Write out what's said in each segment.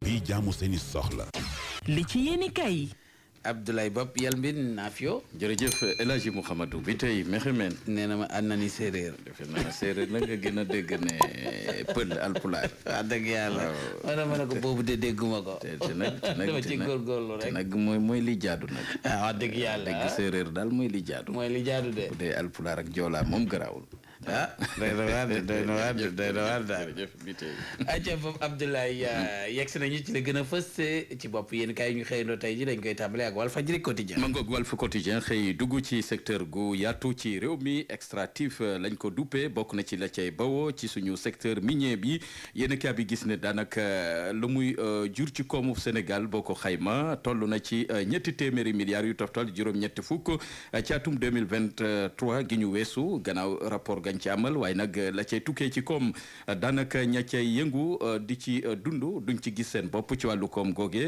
bi jaamu seeni soxla. li ci yéeni kay. Abdoulaye Bob Yalmbin Nafio. jërëjëf El Hadji Mouhamadou bi tey mexemeen nee na ma ànd na ni séeréer. defe naa séeréer na nga gën a dégg ne pël alpulaar. wax dëgg yàlla. waaw ma ne ko boobu de dégguma ko. te nag dama ci góorgóorlu rek. te nag mooy li jaadu nag. wax dëgg yàlla dégg séeréer daal mooy li jaadu. mooy li jaadu de. bu dee alpulaar ak joolaa moom garaawul. doy na waar de doy na waar de doy na waar daal. jërëjëf bi tey. ayca foofu Abdoulaye yegg nañu ci la gën a fës ci bopp yéen kay ñu xëyandoo tey ji dañ koy tàmbale ak Walfadjri quotidien. ma ngoog Walf quotidien xëy dugg ci secteur gu yaatu ci réew mi extractif lañ ko duppee bokk na ci la cay bawoo ci suñu secteur minier bi yéen kaa bi gis ne daanaka lu muy jur ci koomu Sénégal boo ko xayma toll na ci ñetti téeméeri milliards yu toftal juróom-ñetti fukk ci atum 2023 gi ñu weesu gannaaw rapport gañ ci amal waaye nag la cay tukkee ci koom daanaka ña cay yëngu di ci dund duñ ci gis seen bopp ci wàllu koom googe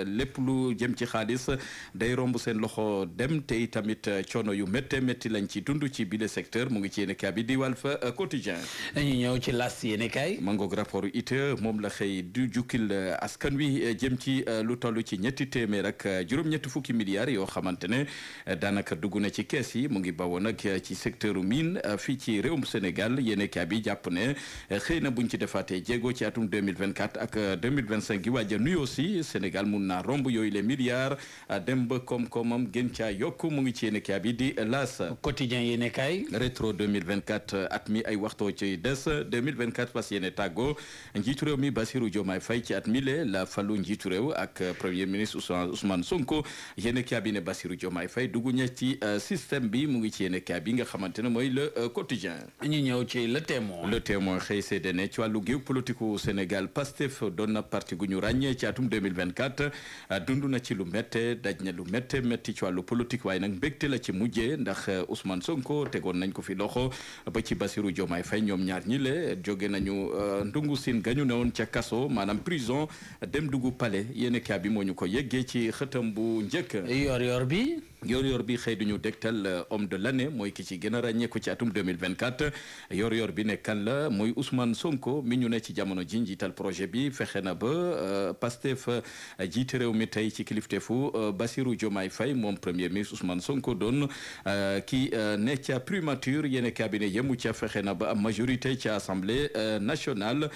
lépp lu jëm ci xaalis day romb seen loxo dem te tamit coono yu métte métti lañ ci dund ci bile secteur mu ngi ci yéen bi di Walf quotidien. dañu ñëw ci las yéen kaay. mangoog rapport ITIE moom la xëy du jukkil askan wi jëm ci lu toll ci ñetti téeméer ak juróom-ñetti fukki milliards yoo xamante ne daanaka dugg na ci kees yi mu ngi bawoo nag ci secteur mine fii ci réewum Sénégal yéen bi jàpp ne xëy na buñ ci defaatee jéego ci atum 2024 ak 2025 gi waaj a nuyoo si Sénégal mun naa romb yooyu les milliards dem ba koom-koomam gën caa yokk mu ngi ci yéen bi di L'As quotidien yéen kaay. rétro 2024 at mi ay waxtoo ci des 2024 parce que yéen tàggoo njiitu réew mi Bassirou Diomaye Faye ci at mi la falu njiitu réew ak premier ministre Ousmane Sonko yéen bi ne Bassirou Diomaye Faye dugg ña ci système bi mu ngi ci yéen bi nga xamante ne mooy le quotidien. ñu ñëw ci le témoin. le témoin xëy seede ne ci wàllu géew politiku Sénégal Pastef doon na parti gu ñu ràññee ci atum 2024 dund na ci lu métte daj na lu métte métti ci wàllu politique waaye nag mbégte la ci mujjee ndax Ousmane Sonko tegoon nañ ko fi loxo ba ci Bassirou Diomaye Faye ñoom ñaar ñi le jóge nañu ndungu sin gañu ne woon ca kaso maanaam prison dem dugg palais yéen kaa bi moo ñu ko yeggee ci xëtam bu njëkk. yor bi. yor bi xëy duñu dégtal homme de l'année mooy ki ci gën a ràññeeku ci atum 2024 yor bi ne kan la mooy Ousmane Sonko mi ñu ne ci jamono ji njiital projet bi fexe na ba Pastef jiite réew mi tey ci kilifteefu Bassirou Diomaye Faye moom premier ministre Ousmane Sonko doon ki ne ca primature yéen cabinet yemu ca fexe na ba am majorité ci assemblée nationale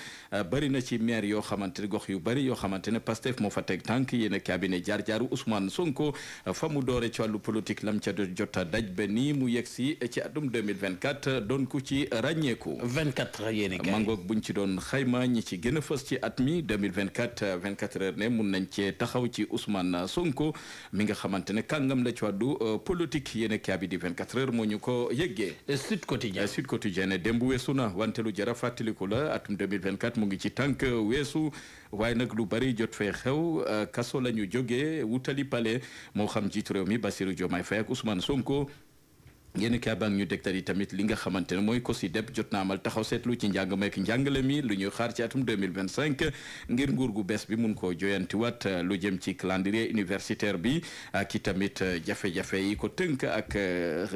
bari na ci maire yoo xamante ne gox yu bari yoo xamante ne Pastef moo fa teg tànk yéen cabinet jaar-jaaru Ousmane Sonko fa mu doore ci wàllu politique lam ca jota daj ba nii mu yegg si ci atum 2024 doon ku ci ràññeeku. 24 yéen kay mangoog buñ ci doon xayma ñi ci gën a fës ci at mi 2024 24 heures ne mun nañ cee taxaw ci Ousmane Sonko mi nga xamante ne kàngam la ci wàllu politique yéen a bi di 24 heures moo ñu ko yëggee. Sud Quotidien ne démb weesu na wante lu jara fàttaliku la atum 2024 mu ngi ci tànk weesu waaye nag lu bari jot fee xew kaso la ñu jógee wutali palais moo xam jiitu réew mi Bassirou Diomaye Faye ak Ousmane Sonko. yéen kaa baa ngi ñu dégtal yi tamit li nga xamante ne mooy COSYDEP jot na amal taxaw seetlu ci njàng meek njàngale mi lu ñuy xaar ci atum 2025 ngir nguur gu bees bi mun koo joyantiwaat lu jëm ci calendrier universitaire bi ak i tamit jafe-jafe yi ko tënk ak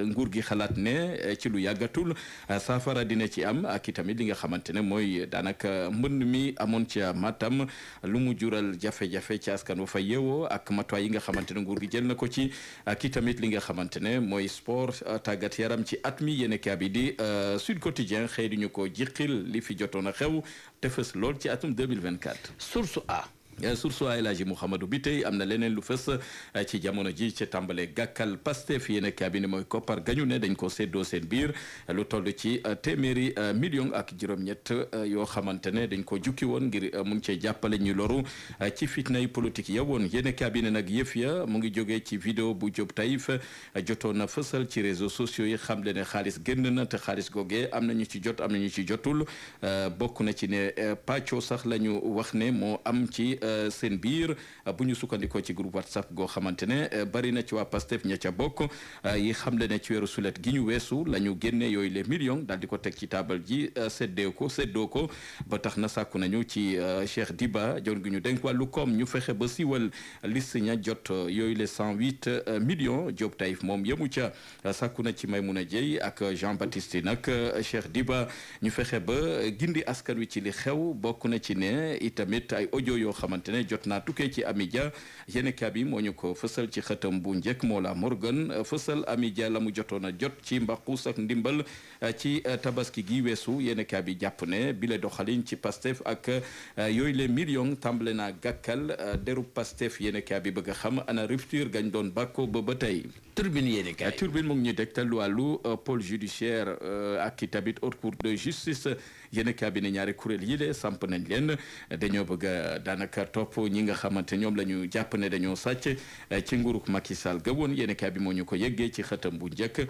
nguur gi xalaat ne ci lu yàggatul saafara dina ci am ak i tamit li nga xamante ne mooy daanaka mbënd mi amoon ci Matam lu mu jural jafe-jafe ci askan wa fa yeewoo ak matuwaay yi nga xamante ne nguur gi jël na ko ci ak i tamit li nga xamante ne mooy sport tàggat yaram ci at mi yéen kaa bi di Sud Quotidien xëy di ñu ko jiqil li fi jotoon a xew te fës lool ci atum 2024. Source A. Source A El Hadji Mouhamadou bi tey am na leneen lu fës ci jamono ji ci tàmbale gàkkal Pastef yéen cabinet mooy koppar gañu ne dañ ko séddoo seen biir lu toll ci téeméeri million ak juróom-ñett yoo xamante ne dañ ko jukki woon ngir mun cee jàppale ñu loru ci fitnay politique ya woon yéen cabinet nag yëf ya mu ngi jógee ci vidéo bu Diop Taïf jotoon na fësal ci réseaux sociaux yi xam le ne xaalis génn na te xaalis googee am na ñu ci jot am na ñu ci jotul bokk na ci ne pàccoo sax la ñu wax ne moo am ci seen biir bu ñu sukkandikoo ci groupe WhatsApp goo xamante ne bari na ci waa Pastef ña ca bokk yi xam le ne ci weeru sulet gi ñu weesu la ñu génne yooyu les millions daal di ko teg ci taabal ji séddoo ko ba tax na sàkku nañu ci Cheikh Diba jon gi ñu dénk wàllu koom ñu fexe ba siwal liste ña jot yooyu les 108 millions Diop Taïf moom yemu ca sàkku na ci Maymouna Dieye ak Jean Baptiste nag Cheikh Diba ñu fexe ba gindi askan wi ci li xew bokk na ci ne itamit ay audio yoo xam xamante ne jot naa tukkee ci Amidia yéenekaay bi moo ñu ko fësal ci xëtam bu njëkk Mollah Morgun fësal Amidia la mu jotoon a jot ci mbaqus ak ndimbal ci tabaski gi weesu yéenekaay bi jàpp ne bile doxalin ci Pastef ak yooyu les millions tàmbale naa gàkkal deru Pastef yéenekaay bi bëgg a xam ana rupture gañ doon bàkko ba tey. Turbine yéenekaay Turbine mu ngi ñuy dégtal wàllu pôle judiciaire ak tamit haute cour de justice yéenekaay bi ne ñaari kuréel yi de samp nañ leen dañoo bëgg a daanaka topp ñi nga xamante ñoom la ñu jàpp ne dañoo sàcc ci nguurug Macky Sall ga woon yéenekaay bi moo ñu ko yëggee ci xëtam bu njëkk.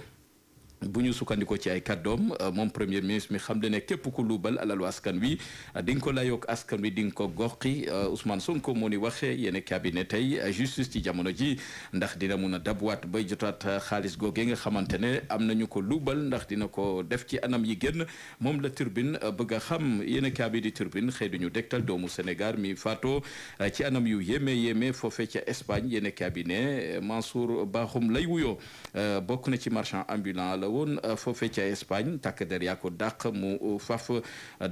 bu ñu sukkandikoo ci ay kàddoom moom premier ministre mi xam le ne képp ku luubal alalu askan wi di nga ko layoog askan wi di nga ko goxi Ousmane Sonko moo ni waxee yéen cabinet tey justice ci jamono ji ndax dina mun a dabwaat bay jotaat xaalis googee nga xamante ne am nañu ko luubal ndax dina ko def ci anam yi génn moom la Turbine bëgg a xam yéen cabinet di Turbine xëy duñu dektal doomu Sénégal mi faatoo ci anam yu yéeme foofee ca Espagne yéen cabinet Mansour Bakhoum lay wuyoo bokk na ci marchand ambulant la woon foofee ca Espagne takk der yaa ko dàq mu faf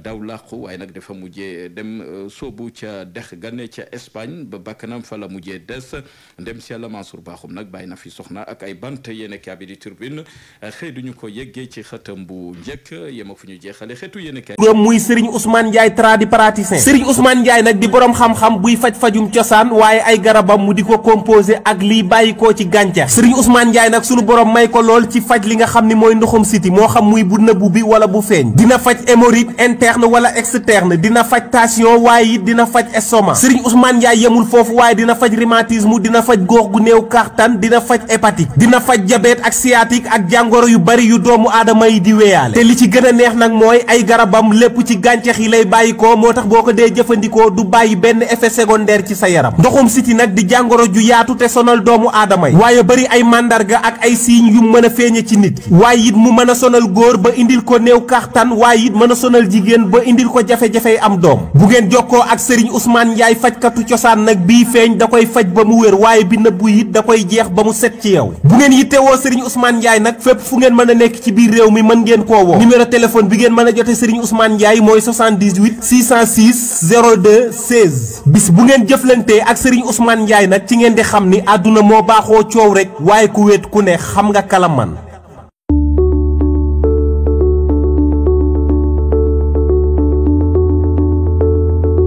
daw làqu waaye nag dafa mujjee dem soobu ca dex ganne ca Espagne ba bakkanam fa la mujjee des ndem si yàlla Mansour Bakhoum nag bàyyi na fi soxna ak ay bant yéen kaabi di Turbine xëy duñu ko yeggee ci xëtam bu njëkk yema fu ñu jeexale xeetu yéen kaay muy Serigne Ousmane Ndiaye tradipraticien Serigne Ousmane Ndiaye nag di borom xam-xam buy fajum cosaan waaye ay garabam mu di ko composé ak lii bàyyi koo ci gàncax Serigne Ousmane Ndiaye nag sunu borom may ko lool ci faj li nga xam ni mooy ndoxum siti moo xam muy bu nëbbu bi wala bu feeñ dina faj hémorroïde interne wala externe dina faj tension waaye it dina faj estomac Serigne Ousmane Ndiaye yemul foofu waaye dina faj rhumatisme dina faj góox gu néew kàttan dina faj hépatique dina faj diabète ak sciatique ak jàngoro yu bari yu doomu aadama yi di weyaale te li ci gën a neex nag mooy ay garabam lépp ci gàncax yi lay bàyyi ko moo tax boo ko dee jëfandikoo du bàyyi benn effet secondaire ci sa yaram ndoxum siti nag di jàngoro ju yaatu te sonal doomu aadama yi waaye bari ay màndarga ak ay signes yu mën a feeñe ci nit waaye it mu mën a sonal góor ba indil ko néew kàttan waaye it mën a sonal jigéen ba indil ko jafe-jafey am doom bu ngeen jokkoo ak Serigne Ousmane Ndiaye fajkatu cosaan nag bii feeñ da koy faj ba mu wér waaye bi nëbbu it da koy jeex ba mu set ci yow bu ngeen yittewoo Serigne Ousmane Ndiaye nag fépp fu ngeen mën a nekk ci biir réew mi mën ngeen koo woo numéro téléphone bi ngeen mën a jote Serigne Ousmane Ndiaye mooy 78 606 02 16 bis bu ngeen jëflantee ak Serigne Ousmane Ndiaye nag ci ngeen di xam ni àdduna moo baaxoo coow rek waaye ku wéet ku ne xam nga kala man